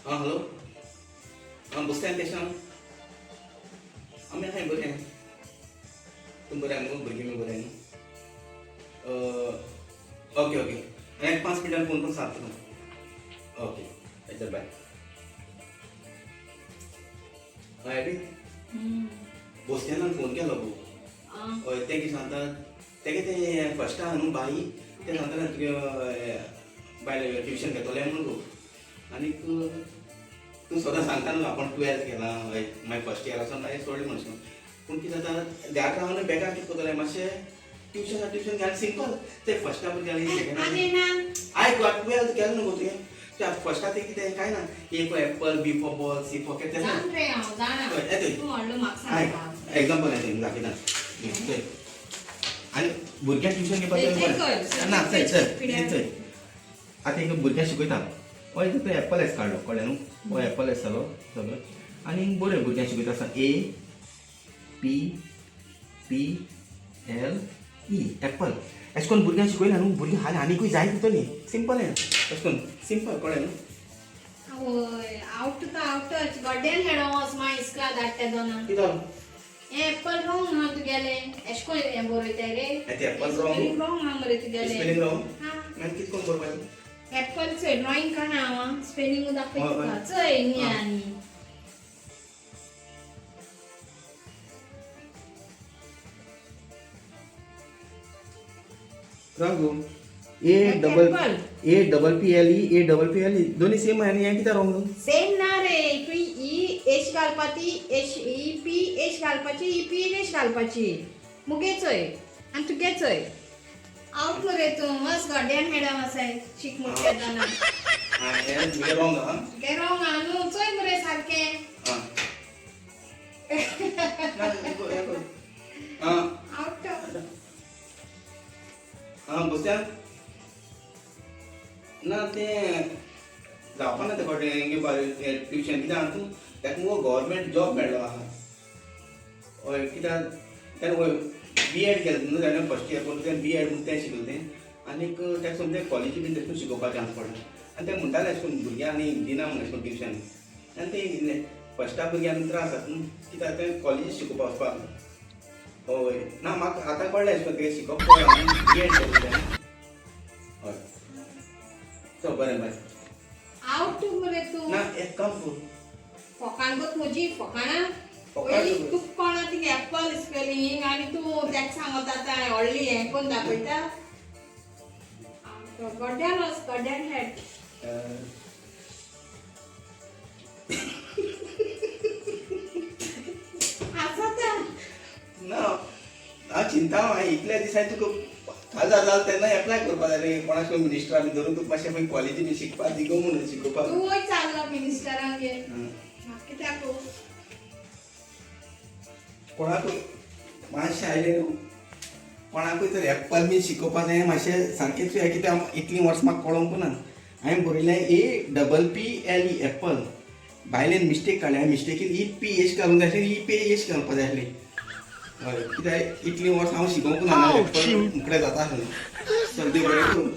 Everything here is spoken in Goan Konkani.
आं हॅलो, आं बसल्यान केशें आहा? आमी आहाय बरें. तूं बरें आहा मुगो? भुरगीं बी बरें न्हू? ओके ओके, आनी एक 5 मिनटान फोन करून सांग तुका. ओके चल बाय. हय एडी, बोसल्यान फोन केलो गो. हय, तें कितें सांगता, तेगे तें फर्स्ट आहा न्हू बाई, तें सांगता तुगे बायले ट्युशन घेतोलें म्हणून गो. आनीक तूं सदां सांगता न्हू आपूण 12th केलां. हय, मागीर फर्स्ट इयर वचोन मागीर सोडलें म्हणून. पूण कितें जाता, घरात रावन बेकार कितें करतलें? मातशें ट्युशन ट्युशन घाल, सिंपल. ते फर्स्टा भुरग्यांनी सेकंड आयक गो, 12th केलें न्हू गो तुवें, तें आतां फर्स्टा तें कितें कांय ना, A for apple, B for ball, C for cat. जाण रे, हांव जाणा. हय, येतय. तूं व्हडलो म्हाका आयक, सांगता. एग्जाम्पल येता दाखयता चोय. आनी भुरग्यांक ट्युशन घेवपाक थंय कर. ना, चल चल हें चोय, आतां एक भुरग्यांक शिकयता. हय, तो एप्पल एस काडलो, कळ्ळें न्हू? हो एप्पल एस जालो सगळो. आनी बरें भुरग्यांक शिकयता आसतना A P P L E apple अशें करून भुरग्यांक शिकयलें न्हू, भुरगीं हालीं आनीकूय जायत उरतलीं. सिंपल हें, अशें करून सिंपल, कळ्ळें न्हू? आवय, आवट तर आवटच. गड्ड्यान हेडो वच मागीर इस्कला धाडटा दोना. कितें? हें एप्पल रॉंग आहा तुगेलें. एशें कोन्न हें बरयताय रे? हें तें एप्पल wrong? Spelling wrong आहा मरे तुगेलें. Spelling wrong? हा. मागीर कितें करून बरोवपाचें? एप्पल चोय, ड्रॉइंग काडना हांव, स्पेलिंग दाखयता हय, तुका. हय. चोय न्ही. हा. आनी wrong go. A double apple. A double P L E, A double P L E दोन्ही सेम आहे. आनी हें कितें रॉंग? सेम ना रे. तूं ई एच घालपा ती, एच ई पी एच घालपाची, ई पी एच घालपाची. मुगे चोय आनी तुगे चोय. आवट मरे तूं, वच गड्ड्यान हेडा वसाय शीक मुटके जाणा. आं, हें तुगें रॉंग आहा. तुगे रॉंग आहा न्हू, चोय मरे सारकें. आं ना, हें कर. आं. आवट. आं बसया ना, तें जावपा ना तें कडेन ट्युशन. कित्याक तूं ताका मुगो गव्हर्मेंट जॉब मेळ्ळो आहा. हय, कित्याक तेणें बी एड केलें न्हू, ताणें फर्स्ट इयर करून तें बी एड म्हूण तें शिकलें तें. आनीक ताका समजें कॉलेजी बीन तशें करून शिकोवपाक चान्स पडला. आनी तें म्हणटालें अशें करून भुरग्यांक आनी दिना म्हूण अशें करून ट्युशन. आनी तें फर्स्टा भुरग्यांक त्रास जाता न्हू, कित्याक तें कॉलेजी शिकोवपाक वचपाक. हय, ना, म्हाका आतां कळ्ळें, अशें करून तुगें शिकप कळ्ळें, बी एड करून तें. हय, चल बरें, बाय. आवट मरे तूं. ना, एक काम कर. फोकाण गो म्हजी फोकाणां. फोकाण. पयलीं तुका कोणा ती एप्पल स्पेलिंग आनी तूं ताका सांगता आतां व्हडली हें कोण दाखयता. गड्ड्यान वच, गड्ड्यान हेड. आसा. ना, हांव चिंता, हांवें इतल्या दिसांनी तुका काजार जालो तेन्ना एप्लाय करपा जाय रे कोणाक मिनिस्टरा बी धरून तुका मातशें खंय कॉलेजी बी शिकपाक दी गो म्हणून शिकोवपाक. तूं वय चाललो मिनिस्टरांगेर. म्हाका कित्याक? कोणाकूय मातशें आयलें न्हू, कोणाकूय तर एप्पल बी शिकोवपा जाय मातशें सारकेंच हें. कित्याक इतलीं वर्सां म्हाका कळोंक ना. हांवें बरयलें A double P L E apple. बायलेन मिस्टेक काडली. हांवें मिस्टेकीन ई पी एच घालूंक जाय आसलें, ई पी एच घालपा जाय आसली. हय, कित्याक इतलीं वर्सां हांव शिकोवंक ना एप्पल, मुकडे जाता आसलें. चल, देव बरें करूं.